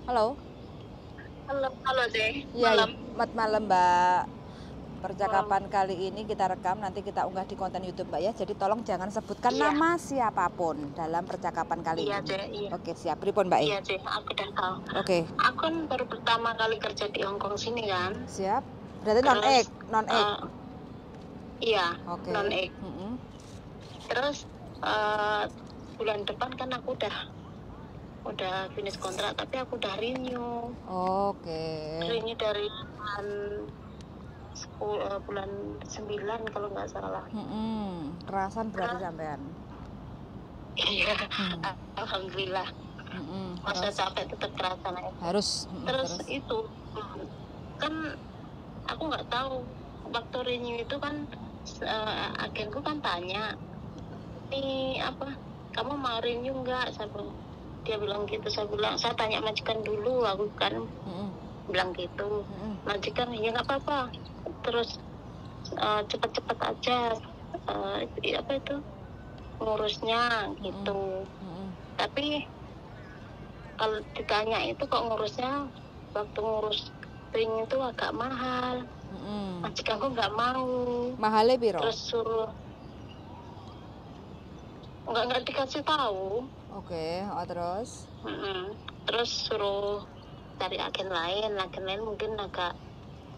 Halo. Halo, halo Jay. Iya, Malam. selamat malam, Mbak. Percakapan kali ini kita rekam, nanti kita unggah di konten YouTube, Mbak, ya. Jadi tolong jangan sebutkan nama siapapun dalam percakapan kali Iya, ini. Jay, iya. Oke, siap. Pripun, Mbak? Iya, Jay, aku udah tahu. Oke. Aku kan baru pertama kali kerja di Hong Kong sini kan. Siap. Berarti non Terus, ek, non ek. Iya, Oke. non ek. Terus bulan depan kan aku udah finish kontrak, tapi aku udah renew. Renew dari bulan 10, bulan 9 kalau nggak salah. Kerasan berarti sampean. Iya, alhamdulillah. Masa Terus? capek tetap kerasa lah. Harus. Terus, Terus? itu kan aku nggak tahu waktu renew itu kan agenku kan tanya, "Ini apa, kamu mau renew nggak?" Saya bilang, dia bilang gitu, saya bilang saya tanya majikan dulu, aku kan bilang gitu. Majikan ya nggak apa-apa, terus cepet-cepet aja apa itu ngurusnya gitu. Tapi kalau ditanya itu kok ngurusnya, waktu ngurus renew itu agak mahal. Majikanku nggak mau. Mahalnya piro? Terus suruh nggak dikasih tahu. Oke, oh, terus? Terus suruh cari agen lain mungkin agak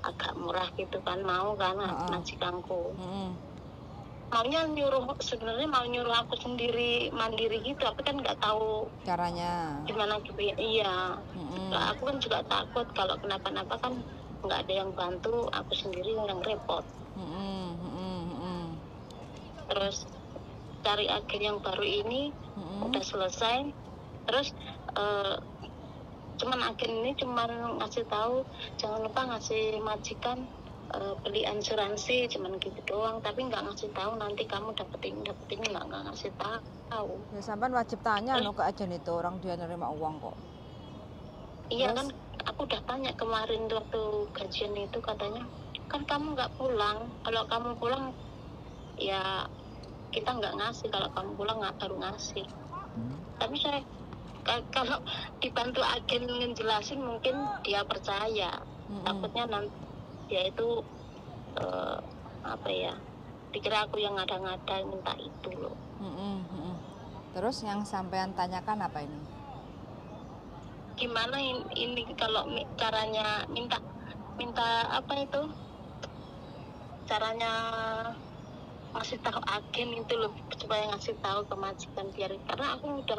agak murah gitu kan, mau kan majikanku. Maunya nyuruh, sebenarnya mau nyuruh aku sendiri mandiri gitu, tapi kan nggak tahu caranya gimana gitu ya. Iya. Lah, aku kan juga takut kalau kenapa-napa kan nggak ada yang bantu, aku sendiri yang repot. Terus cari agen yang baru ini udah selesai. Terus cuman agen ini cuman ngasih tahu jangan lupa ngasih majikan beli asuransi, cuman gitu doang, tapi nggak ngasih tahu nanti kamu dapet ini dapet ini, nggak ngasih tahu. Ya sampean wajib tanya no ke agen itu, orang dia nerima uang kok. Iya. Terus? Kan aku udah tanya kemarin waktu gajian itu, katanya kan kamu nggak pulang, kalau kamu pulang ya kita nggak ngasih, kalau kamu pulang nggak baru ngasih. Tapi saya kalau dibantu agen ngejelasin mungkin dia percaya. Takutnya nanti dia itu apa ya, dikira aku yang ngada-ngada minta itu loh. Terus yang sampean tanyakan apa ini? Gimana ini kalau caranya minta minta apa itu, caranya ngasih tahu agen itu loh supaya ngasih tahu ke majikan, biar karena aku udah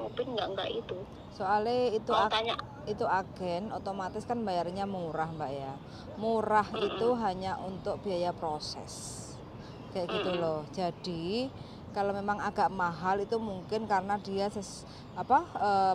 nguping nggak itu. Soalnya itu mau tanya. Itu agen otomatis kan bayarnya murah, Mbak, ya. Murah itu hanya untuk biaya proses. Kayak gitu loh. Jadi kalau memang agak mahal itu mungkin karena dia apa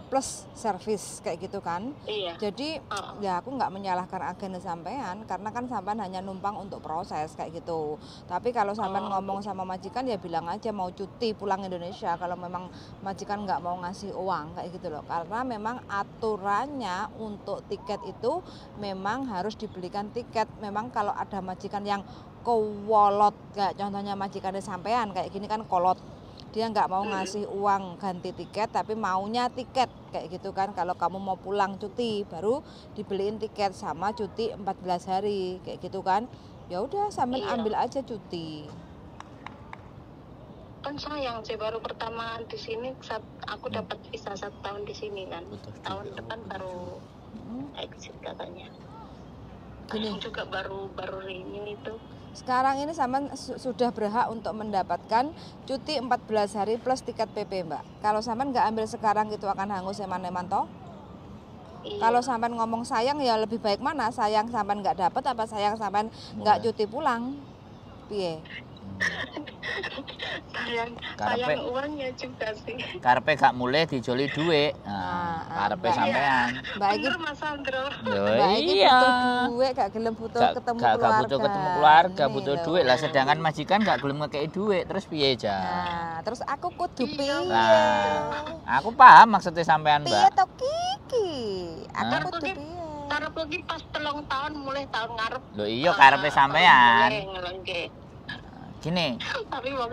plus service kayak gitu kan. Iya. Jadi ya aku nggak menyalahkan agen sampean karena kan sampean hanya numpang untuk proses kayak gitu. Tapi kalau sampean ngomong sama majikan ya bilang aja mau cuti pulang Indonesia kalau memang majikan nggak mau ngasih uang kayak gitu loh. Karena memang aturannya untuk tiket itu memang harus dibelikan tiket. Memang kalau ada majikan yang kowolot kayak contohnya majikannya sampean kayak gini kan kolot, dia nggak mau ngasih uang ganti tiket tapi maunya tiket kayak gitu kan. Kalau kamu mau pulang cuti baru dibeliin tiket sama cuti 14 hari kayak gitu kan. Ya udah sampean ambil aja cuti. Kan sayang sih, baru pertama di sini aku dapat visa 1 tahun di sini kan. Butuh Tahun duit, depan butuh baru exit katanya. Gini. Aku juga baru baru renew itu. Sekarang ini sampean sudah berhak untuk mendapatkan cuti 14 hari plus tiket PP, Mbak. Kalau sampean nggak ambil sekarang itu akan hangus eman-eman toh. Iya. Kalau sampean ngomong sayang ya lebih baik mana? Sayang sampean nggak dapat apa sayang sampean nggak cuti pulang? Piye? Sayang sayang uangnya juga sih. Karepe gak mulih dijoli duit. Ah, Nah, ah, karepe Mbak. sampean. Mbak iki Bener, Mas Andro. Lho Mbak iki iya. butuh duit, gak gelem butuh Gak, ketemu gak, keluarga. gak butuh ketemu keluarga, Ini butuh lho. duit lah. Sedangkan majikan gak gelem ngekei duit, terus piye, Jan? Nah, terus aku kudu piye? Lah, aku paham maksudnya sampean, Piye Mbak. to Kiki? Aku Hah? kudu Aku ki- piye? Karepku ki pas 3 tahun mulih tahun ngarep. Lho iya karepe sampean. Mulih, ngono nggih. Gini, Tapi wong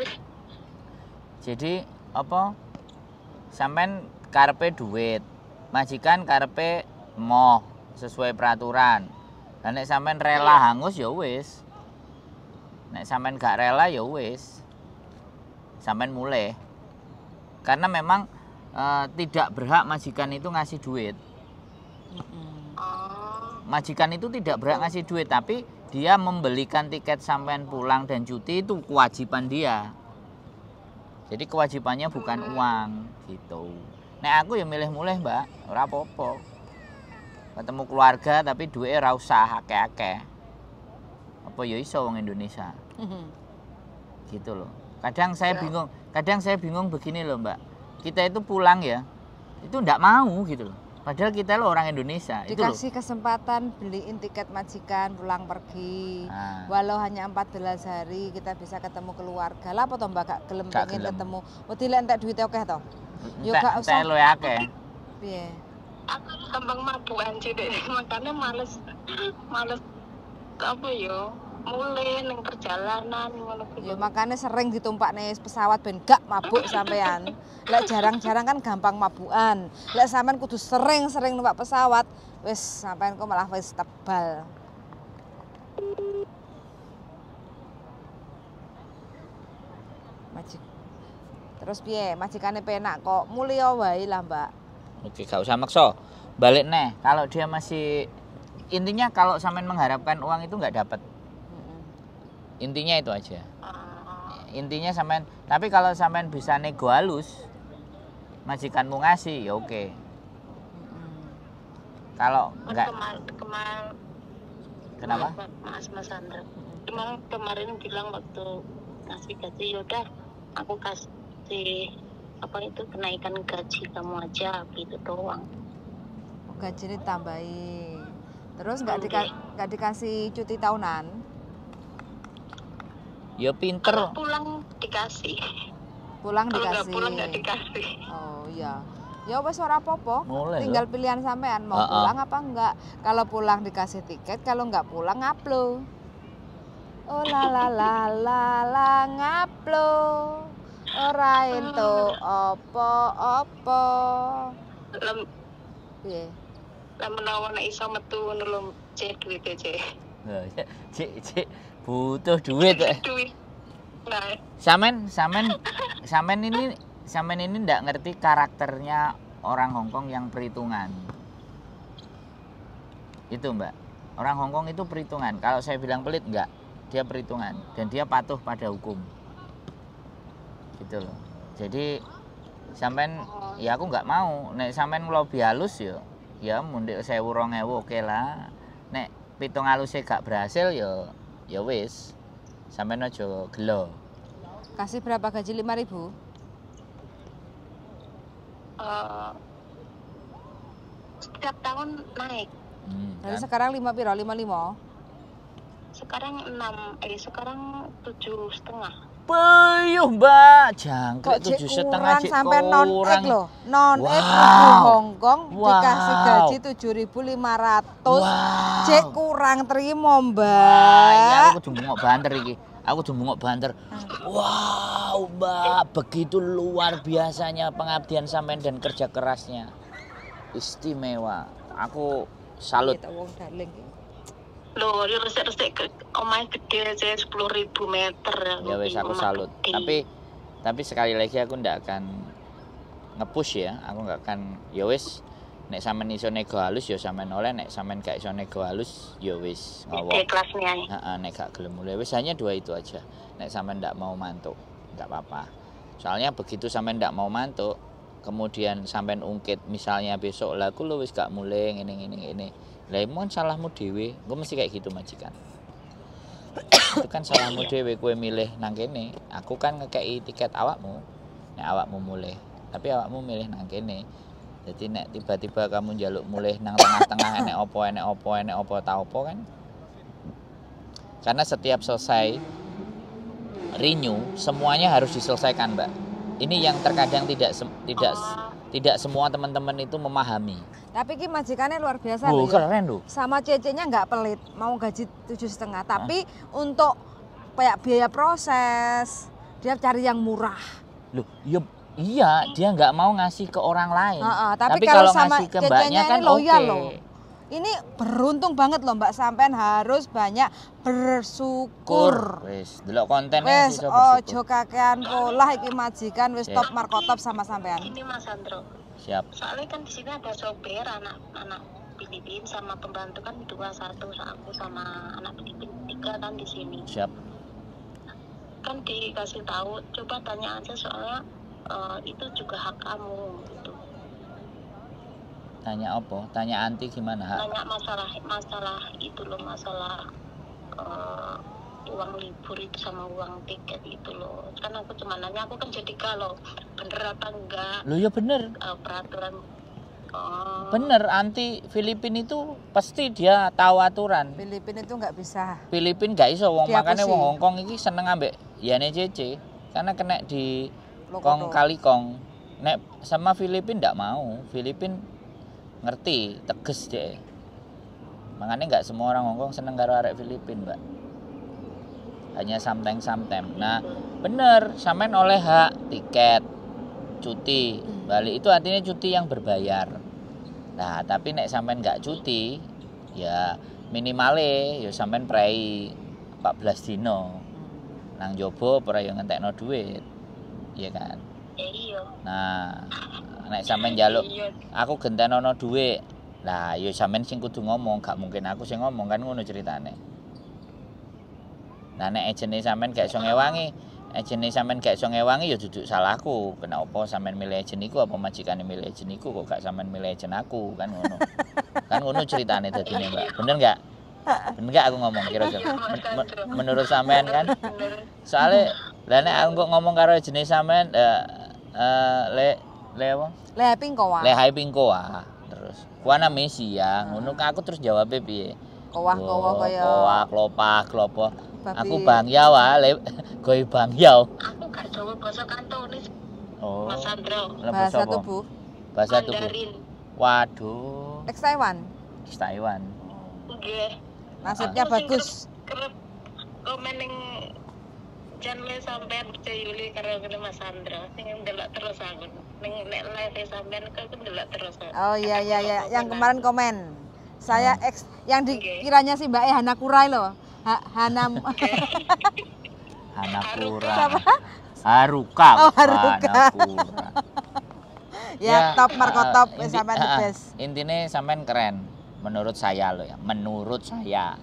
jadi apa? Sampean karepe duit. Majikan karepe moh sesuai peraturan. Lah nek sampean rela hangus ya wis. Nek sampean gak rela ya wis. Sampean mulih. Karena memang tidak berhak majikan itu ngasih duit. Majikan itu tidak berhak ngasih duit, tapi dia membelikan tiket sampean pulang dan cuti itu kewajiban dia. Jadi kewajibannya bukan uang gitu. Nek aku ya milih mulih, Mbak, ora apa-apa. Ketemu keluarga tapi duitnya ora usah akeh-akeh. Apa ya iso wong Indonesia. Gitu loh. Kadang saya bingung, kadang saya bingung begini loh, Mbak. Kita itu pulang ya, itu ndak mau gitu loh. Padahal kita lo orang Indonesia. Dikasih itu loh. Kesempatan beliin tiket majikan pulang pergi. Nah. Walau hanya 14 hari kita bisa ketemu keluarga. Lah apa toh Mbak gak gelem pengen ketemu. Wedi lek entek duit akeh toh. Yo gak usah. Entek luwe akeh. Piye? Aku gampang mabukan sih deh. Makanya males apa yo? Mulai neng perjalanan ngono kuwi. Ya makanya sering ditumpakne pesawat ben gak mabuk sampean. Lek jarang-jarang kan gampang mabukan. Lek sampean kudu sering-sering numpak pesawat, wis sampean kok malah wis tebal. Majik. Terus piye? Majikane penak kok mulya wae lah, Mbak. Oke, gak usah maksa. Balik neh, kalau dia masih intinya kalau sampean mengharapkan uang itu nggak dapat. Intinya itu aja. Intinya sampean, tapi kalau sampean bisa nego halus, majikanmu ngasih, ya oke. Kalau enggak kenapa? Mas Andra. Cuma kemarin bilang waktu ngasih gaji, yaudah aku kasih apa itu kenaikan gaji kamu aja gitu doang. Oh, gaji ditambahin. Terus nggak dikasih cuti tahunan? Ya pinter. Kalau pulang dikasih. Pulang kalau dikasih. Kalau pulang nggak dikasih. Oh iya. Ya wes ora apa-apa. Tinggal loh. Pilihan sampean mau pulang apa enggak. Kalau pulang dikasih tiket, kalau enggak pulang ngaplo. Oh la la la la la ngaplo. Ora entuk apa-apa. Piye? Lah menawa nek iso metu ngono lho, cek duwite, Cek. Cek butuh duit. Duit. Nah. Sampean ini ndak ngerti karakternya orang Hong Kong yang perhitungan. Itu, Mbak. Orang Hong Kong itu perhitungan. Kalau saya bilang pelit enggak, dia perhitungan dan dia patuh pada hukum. Gitu loh. Jadi sampean ya aku nggak mau nek sampean ngelobi halus ya, ya mundik 1000 2000 oke lah. Nek pitung halusnya gak berhasil ya ya wis, sampean aja gelo. Kasih berapa gaji 5.000? Setiap tahun naik. Jadi kan? Sekarang 5 piro? 5,5? Sekarang 6, sekarang 7,5. Peyuh, Mbak, jangkrik 7,5 sampai non ek loh. Non ek di Hong Kong dikasih gaji 7.500. Wow. Cek kurang terima, Mbak. Wah, ini aku kudu bengok banter iki. Aku kudu bengok banter. Wow, Mbak, begitu luar biasanya pengabdian sampean dan kerja kerasnya. Istimewa. Aku salut. Loh, resik-resik omahe gede aja 10.000 meter. Ya wes aku salut. Tapi sekali lagi aku ndak akan nge-push ya. Aku nggak akan ya wes nek sampean iso nego halus ya sampean oleh, nek sampean gak iso nego halus ya wis ngowok. Kelasnya. Heeh, nek gak gelem mulih wis hanya dua itu aja. Nek sampean ndak mau mantuk, nggak apa-apa. Soalnya begitu sampean ndak mau mantuk, kemudian sampean ungkit misalnya besok lah aku lho wis gak mulih ngene. Lah emang salahmu dhewe, gue mesti kayak gitu majikan. Itu kan salahmu dhewe, kowe milih nang kene. Aku kan ngekei tiket awakmu. Nek awakmu mulih, tapi awakmu milih nang kene. Jadi nek tiba-tiba kamu njaluk mulih nang tengah-tengah enek opo ta opo kan. Karena setiap selesai renew, semuanya harus diselesaikan, Mbak. Ini yang terkadang tidak semua teman-teman itu memahami. Tapi ki majikannya luar biasa loh. Keren loh. Sama cecenya nggak pelit, mau gaji 7,5. Tapi untuk kayak biaya proses, dia cari yang murah. Loh, ya Iya, dia nggak mau ngasih ke orang lain. Heeh, tapi kalau kalau sama ngasih ke mbaknya cecenya kan ini loyal oke. loh. Ini beruntung banget loh Mbak, sampean harus banyak bersyukur. Wis, delok kontennya Wes iso ojo bersyukur. kakean polah iki majikan wis Oke. top markotop sama sampean. Ini Mas Andro. Siap. Soalnya kan di sini ada sopir anak-anak Filipin sama pembantu kan 2, 1, aku sama anak Filipin 3 kan di sini. Siap. Kan dikasih tahu, coba tanya aja soalnya itu juga hak kamu gitu. Tanya apa? Tanya anti gimana hak? Tanya masalah masalah itu loh, masalah uang libur itu sama uang tiket itu loh. Kan aku cuma nanya, aku kan jadi kalau bener apa enggak Loh ya bener. Peraturan. Oh, Bener, anti Filipin itu pasti dia tahu aturan. Filipin itu nggak bisa. Filipin gak iso wong makane Dihapusi. wong Hongkong iki seneng ambek yane Cece karena kena di Lokodo. kong kali kong. Nek sama Filipin ndak mau. Filipin ngerti, tegas deh. Makanya nggak semua orang Hongkong seneng karo arek Filipin, Mbak. Hanya sometimes sometimes. Nah, bener, sampean oleh hak tiket cuti balik itu artinya cuti yang berbayar. Nah, tapi nek sampean nggak cuti, ya minimale ya sampean prei 14 dino. Nang jobo ora yo ngentekno duit. Iya kan? Ya iya. Nah, nek sampean njaluk Iya. aku gentenono dhuwit. Lah, ya sampean sing kudu ngomong, gak mungkin aku sing ngomong kan ngono ceritane. Nah, nek ejene sampean gak iso ngewangi, ejene sampean gak iso ngewangi ya duduk salahku. Kenapa sampean milih ejen iku apa majikane milih ejen iku kok gak sampean milih ejen aku kan ngono. Kan ngono ceritane dadine, Mbak. Bener gak? Bener gak aku ngomong kira-kira? Menurut sampean kan? Bener. Soalnya lah nek aku kok ngomong karo ejene sampean le le apa? Le ping kowa. Le hai pingko ah terus. Kuana Messi ya, ngono aku terus jawabnya piye? Kowah kowa kaya Kowa klopa klopo. babi. Aku Bang Yao ah, le goi Bang Yao. Aku gak jawab bahasa Kantonis, Oh. Mas Andro. Lah, Bahasa apa? tubuh. Bahasa tubuh. Mandarin. Waduh, Ex Taiwan. Ex Taiwan. Nggih. Nasibnya Aku sing bagus. Kerep komen ning channel sampean percaya Yuli karo ngene Mas Andro. Sing ndelok terus aku. Ning nek live sampean kok aku ndelok terus. Oh iya iya iya, yang kemarin komen. Saya ex yang Oke. dikiranya si Mbak E Hana Kurai loh. Hana Hanakura. Siapa? Haruka. Oh, Haruka. Hanakura. Ya, top Marco top inti- sampean the best. Intinya sampean keren menurut saya loh ya, menurut saya.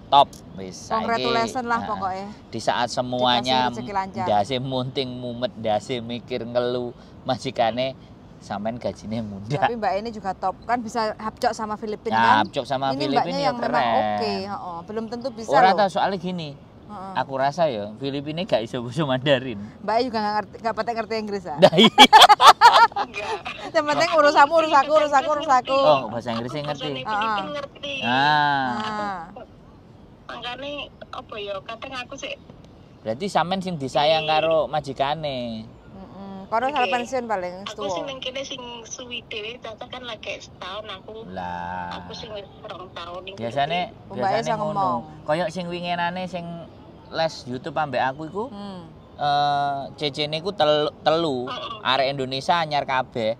Top wis saiki. Congratulations lah Ah, pokoknya. Di saat semuanya Dikasih rezeki lancar. ndase munting mumet, ndase mikir ngelu majikane sampean gajine mundak. Tapi Mbak ini juga top kan bisa hapcok sama Filipina Nah, kan. hapcok sama ini Filipina mbaknya ya yang memang keren. oke, heeh. Belum tentu bisa Ora loh. tau soalnya gini, Heeh. aku rasa ya Filipina gak iso basa Mandarin. Mbak E juga nggak ngerti, nggak patek ngerti Inggris ah. Nah, iya. Enggak. Yang penting urus aku, urus aku, urus aku, urus aku. Oh, bahasa Inggrisnya ngerti. Bahasa Filipin ngerti. Nah, Ah. Makanya apa ya kadang aku sih berarti sampean sing disayang karo majikane. Kono Oke. salah pensiun paling aku sing tuwa. nang kene sing suwi dhewe caca kan lagi setahun aku. Lah. Aku sing wis 2 tahun iki. Biasane Mbaknya biasane iso ngono. ngomong. Koyok sing winginane sing les YouTube ambek aku iku cecene iku telu, arek Indonesia anyar kabeh.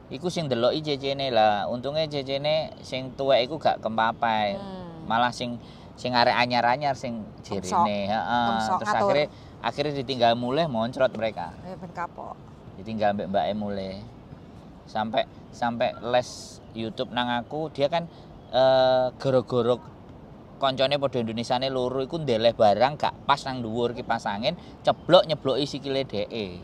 Iku sing ndeloki cecene lah. Untunge cecene sing tuwek iku gak kempapai. Malah sing sing arek anyar-anyar sing jerene, heeh. Kemsok, Terus ngatur. akhirnya akhirnya ditinggal mulih moncrot mereka. Ya ben kapok. Ditinggal mbek mbake mulih. Sampai sampai les YouTube nang aku, dia kan gara-gara koncone padha Indonesiane loro iku ndeleh barang gak pas nang dhuwur kipas angin, ceblok nyebloki sikile dheke.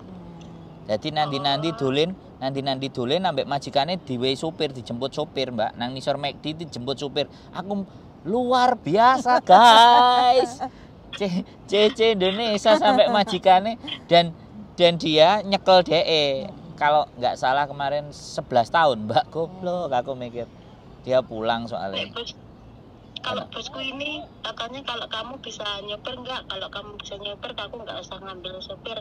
Dadi nanti-nanti dolen, nanti-nanti dolen ambek majikane diwehi sopir, dijemput sopir, Mbak. Nang nisor McD dijemput sopir. Aku luar biasa, guys. CC Indonesia sampai majikane dan dia nyekel DE. Kalau nggak salah kemarin 11 tahun, Mbak. Goblok, aku mikir. Dia pulang soalnya. Nek bos, kalau bosku ini katanya kalau kamu bisa nyopir enggak, kalau kamu bisa nyopir aku nggak usah ngambil sopir,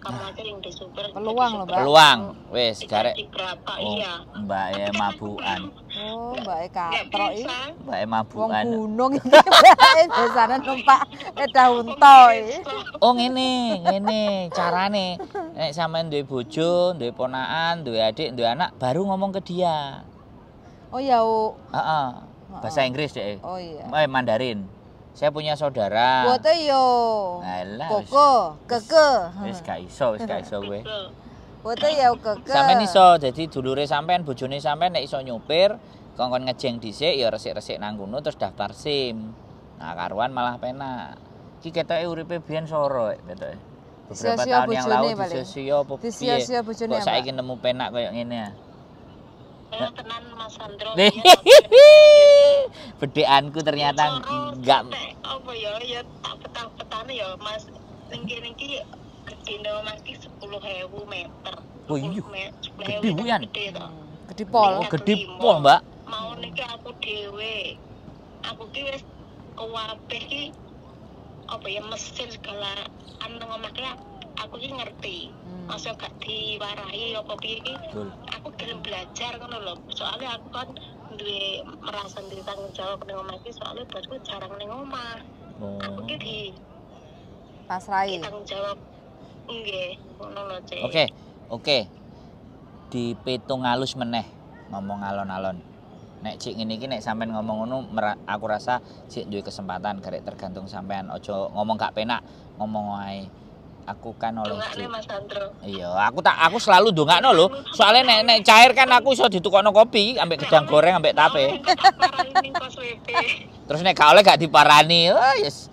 kamu aja yang di sopir. Peluang loh, Mbak. Peluang, wis garek. Dikasih berapa? Oh, Iya. Mbak ya Tapi kan aku mabukan. Oh, Mbak e Nggak katrok iki. bisa. Mbak e Wong mabukan. gunung iki biasane numpak sepeda unta iki. Oh ngene, ngene carane. Nek sampean duwe bojo, duwe ponakan, duwe adik, duwe anak, baru ngomong ke dia. Oh ya. Oh. Heeh. Bahasa Inggris deh. Oh iya. Eh, Mandarin. Saya punya saudara. Bote yo. Alah, wis. Koko, keke. Wis gak iso, wis gak iso kowe. Betul. Bote yo keke. Sampeyan iso, dadi dulure sampean, bojone sampean nek iso nyupir, kongkon ngejeng dhisik ya resik-resik nang kono terus daftar SIM. Nah, karuan malah penak. Iki ketoke uripe biyen soro ketoke. Beberapa Disia-sia tahun yang bojone lalu paling. disia-sia apa piye? Disia-sia bojone Kok ya, saiki nemu penak koyo ngene ya. Eh, tenan Mas Sandro. Nih. Iya, Bedeanku ternyata Soro enggak sampai apa ya ya tak petang-petane ya Mas, ning kene iki gedene omah iki 10.000 meter. Oh iya. 10.000 Gede, Bu, Yan. Gede to. Gede pol. Oh, gede pol, Mbak. Mau niki aku dhewe. Aku ki wis kabeh ki apa ya mesin segala anu nang omah ki aku ki ngerti. Masa gak diwarahi apa piye ki Betul. aku gelem belajar ngono lho. Soalnya aku kan duwe merasa duwe tanggung jawab ning omah iki soalnya bosku jarang ning omah. Oh. Aku ki di Pasrai. tanggung jawab nggih ngono lho, Cek. Oke, oke. Dipitung halus meneh ngomong alon-alon. Nek cik ngene iki nek sampean ngomong ngono aku rasa cik duwe kesempatan garek tergantung sampean aja ngomong gak penak, ngomong wae. Aku kan oleh Dongakne duit. Mas Andro. Iya, aku selalu ndongakno lho. Soalnya nek nek cair kan aku iso ditukokno kopi ambek gedang goreng ambek tape. Tak parani ning kos WP. Terus nek gak oleh gak diparani. Oh, yes.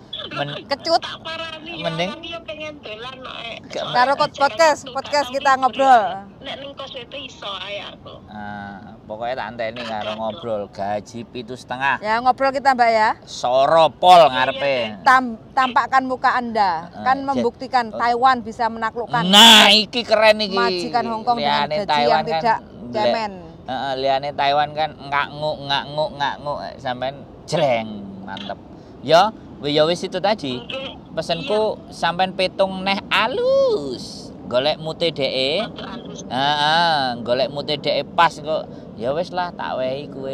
Kecut. Tak parani ya, Mending- kan ya pengen dolan no, eh. Karo podcast, podcast kita ngobrol. Nek ning kos WP iso ae aku. Ah, pokoknya tak anteni karo ngobrol gaji 7,5. Ya ngobrol kita Mbak ya. Soro pol ngarepe. Tampakkan muka Anda. Kan membuktikan Taiwan bisa menaklukkan Nah, iki keren iki. majikan Hong Kong dengan Liyane gaji Taiwan yang tidak kan, cemen. Heeh, liyane Taiwan kan ngak-nguk ngak-nguk ngak-nguk sampean jreng, mantep. Ya, ya wis itu tadi. Nggih. Pesenku sampean petung neh alus. Golek mute dheke. Rada halus. Heeh, golek mute dheke pas kok. Ya wis lah tak wehi kowe.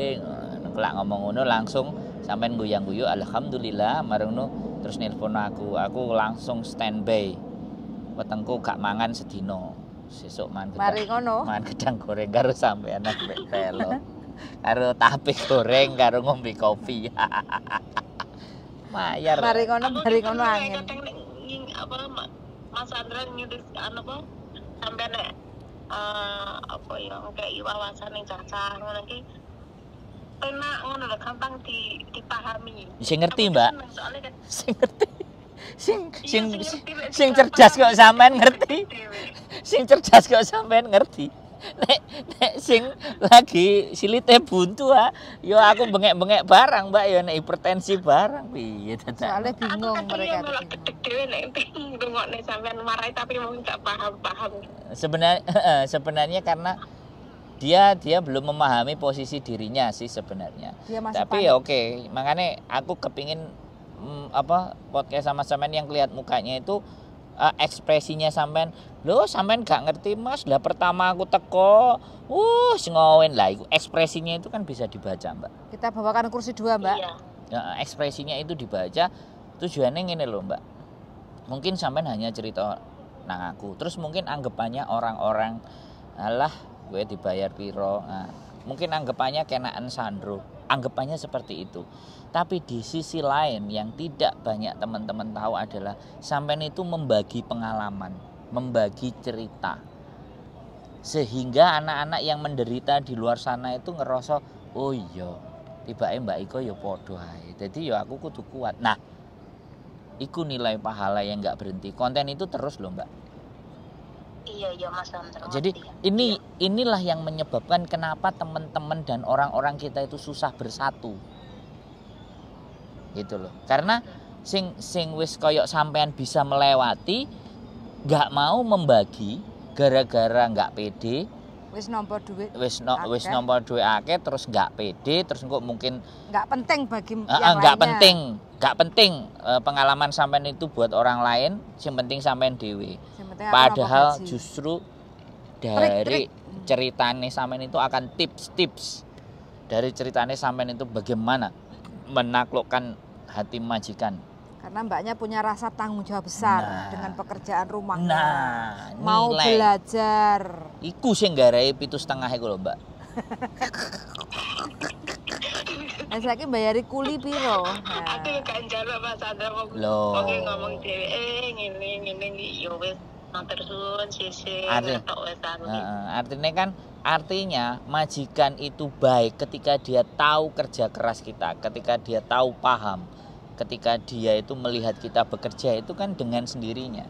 Ngono lak ngomong ngono langsung sampean guyang-guyu alhamdulillah marang ngono terus nelpon aku. Aku langsung standby. Wetengku gak mangan sedino. Sesuk mangan gedang. Mari ngono. Mangan gedang goreng karo sampean ambek telo. Karo tape goreng karo ngombe kopi. Mayar. Mari ngono, Aku mari ki ngono seneng angin. kadang nek apa Mas Andra nyulis anu apa sampe nek apa ya ngekeki wawasan ning cacah ngono ki penak ngono lho, gampang dipahami. Sing ngerti, Aku ki Mbak. seneng soalnya kan Sing ngerti. Sing iya, sing sing ngerti nek sing cerdas kok sampean ngerti. dhewe. Sing cerdas kok sampean ngerti. Nek nek sing lagi silite buntu ah, yo aku bengek-bengek barang, Mbak, yo nek hipertensi barang piye dadak. Soalnya Aku bingung kadang mereka ya tuh malah bingung. gedeg dhewe nek ngrungokne sampean marahi tapi mung gak paham-paham. Sebenarnya sebenarnya karena dia dia belum memahami posisi dirinya sih sebenarnya. Dia masih Tapi panik. ya oke, makanya aku kepingin apa podcast sama sampean yang kelihatan mukanya itu ekspresinya sampean, loh sampean gak ngerti Mas, lah pertama aku teko, ngowen lah iku ekspresinya itu kan bisa dibaca, Mbak. Kita bawakan kursi dua, Mbak. Iya. Ya, ekspresinya itu dibaca, tujuannya ngene loh, Mbak. Mungkin sampean hanya cerita nang aku, terus mungkin anggapannya orang-orang alah gue dibayar piro. Nah, mungkin anggapannya kenaan Sandro, anggapannya seperti itu. Tapi di sisi lain yang tidak banyak teman-teman tahu adalah sampean itu membagi pengalaman, membagi cerita. Sehingga anak-anak yang menderita di luar sana itu ngerasa, oh iya, tibake Mbak Iko ya padha ae. Jadi ya aku kudu kuat. Nah, iku nilai pahala yang nggak berhenti. Konten itu terus loh, Mbak. Iya, iya Mas Andro. Jadi ngerti ya. inilah yang menyebabkan kenapa teman-teman dan orang-orang kita itu susah bersatu. Gitu loh. Karena sing sing wis koyok sampean bisa melewati nggak mau membagi gara-gara nggak pede, Wis nampa duit wis no, wis Akeh. nampa duit akeh terus nggak pede, terus kok mungkin nggak penting bagi yang nggak lainnya. penting, nggak penting pengalaman sampean itu buat orang lain, yang penting sampean dewe. Yang penting aku nampa Padahal gaji. justru dari Trik-trik. ceritane sampean itu akan tips-tips Dari ceritanya sampean itu bagaimana menaklukkan hati majikan. Karena mbaknya punya rasa tanggung jawab besar dengan pekerjaan rumahnya. Nah, mau nilai. Belajar. Iku sing nggarai 7,5 iku lho, Mbak. Nah, saiki bayari kuli piro? Nah. Aku yo gak njaluk, Mas Andra, wong Loh. wong ngomong dhewe ngene ngene iki yo wis matur suwun sisi tok wis aku ki. Heeh, artinya kan artinya majikan itu baik ketika dia tahu kerja keras kita, ketika dia tahu paham, ketika dia itu melihat kita bekerja itu kan dengan sendirinya.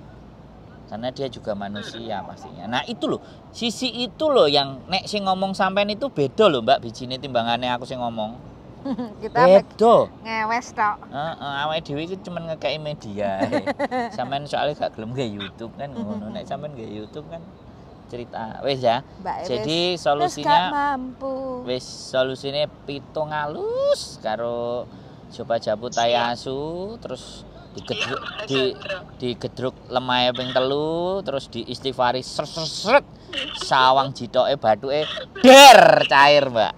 Karena dia juga manusia pastinya. Nah, itu loh, sisi itu loh yang nek sing ngomong sampean itu beda loh, Mbak, bijine timbangane aku sing ngomong. Kita Beda. ngewes tok. Heeh, awake dhewe iki cuman ngekeki media. Sampean soalnya gak gelem gawe YouTube kan ngono. Nek sampean gawe YouTube kan cerita. Wis ya. Mbak wis Jadi wis gak solusinya mampu. wis solusine pitung alus karo coba japu tai asu terus digedruk Iya, Mas di Andro. digedruk lemahe ping 3 terus diistighfari sret sret sret sawang jitoke bathuke der cair, Mbak.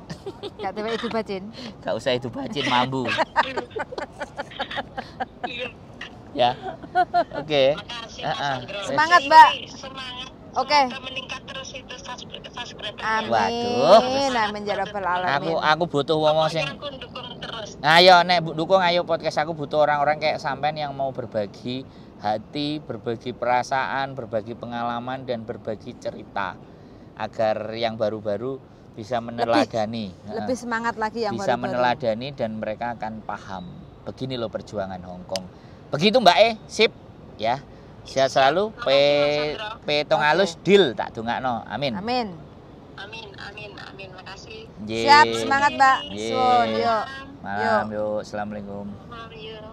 Gak tiba itu bacin. Gak usah itu bacin mambu. Iya, Ya. Oke. makasih Mas Heeh. Andro. Semangat, Mbak. Semangat. Oke. Semoga meningkat terus itu subscriber. Amin. Waduh. Amin ya rabbal alamin. Aku butuh wong-wong sing Pokoknya aku dukung terus. Ayo nek dukung ayo podcast aku butuh orang-orang kayak sampean yang mau berbagi hati, berbagi perasaan, berbagi pengalaman dan berbagi cerita agar yang baru-baru bisa meneladani. Lebih semangat lagi yang Bisa baru-baru. meneladani dan mereka akan paham. Begini loh perjuangan Hong Kong. Begitu Mbak sip ya. Sehat selalu. P Makasih, Mas P tong alus deal tak dongakno. Amin. Amin. Amin, amin, amin. Makasih. Ye. Siap, semangat Mbak. Ye. Suwun, yuk. Malam yuk. Assalamualaikum. Malam yuk.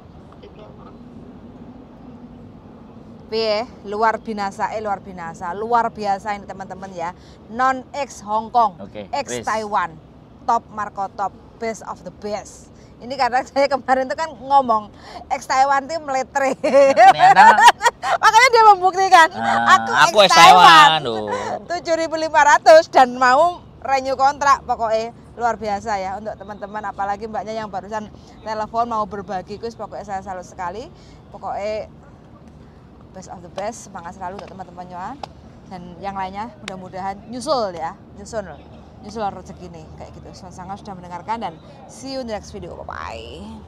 Piye, luar binasa, luar binasa, luar biasa ini teman-teman ya. Non ex Hong Kong, Oke, ex wis. Taiwan, top Marco top, best of the best. Ini karena saya kemarin itu kan ngomong ex Taiwan itu meletre. Ternyata Makanya dia membuktikan aku aku ex Taiwan. Taiwan. Loh. 7.500 dan mau renew kontrak, pokoknya luar biasa ya untuk teman-teman, apalagi mbaknya yang barusan telepon mau berbagi kuis, pokoknya saya salut sekali. Pokoknya best of the best, semangat selalu untuk teman-temannya dan yang lainnya, mudah-mudahan nyusul ya, nyusul rezeki nih kayak gitu. Sangat sudah mendengarkan dan see you in the next video, bye bye.